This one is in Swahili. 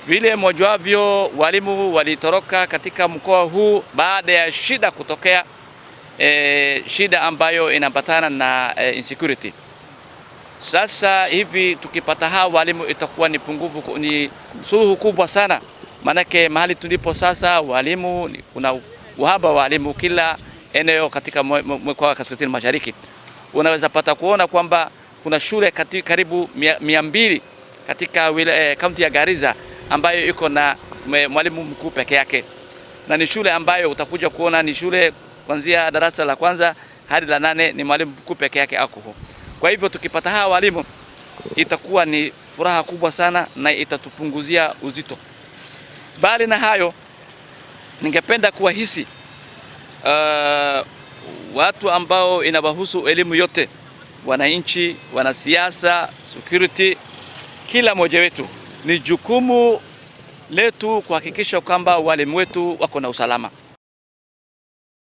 Vile mwajuavyo, walimu walitoroka katika mkoa huu baada ya shida kutokea, shida ambayo inaambatana na insecurity. Sasa hivi tukipata hawa walimu itakuwa ni pungufu, ni suluhu kubwa sana, maanake mahali tulipo sasa walimu, kuna uhaba wa walimu kila eneo katika mkoa wa Kaskazini Mashariki. Unaweza pata kuona kwamba kuna shule karibu 200 katika kaunti ya Garissa ambayo iko na mwalimu mkuu peke yake, na ni shule ambayo utakuja kuona ni shule kuanzia darasa la kwanza hadi la nane ni mwalimu mkuu peke yake ako. Kwa hivyo tukipata hawa walimu itakuwa ni furaha kubwa sana na itatupunguzia uzito. Bali na hayo, ningependa kuwahisi watu ambao inawahusu elimu yote, wananchi, wanasiasa, security, kila mmoja wetu ni jukumu letu kuhakikisha kwamba walimu wetu wako na usalama.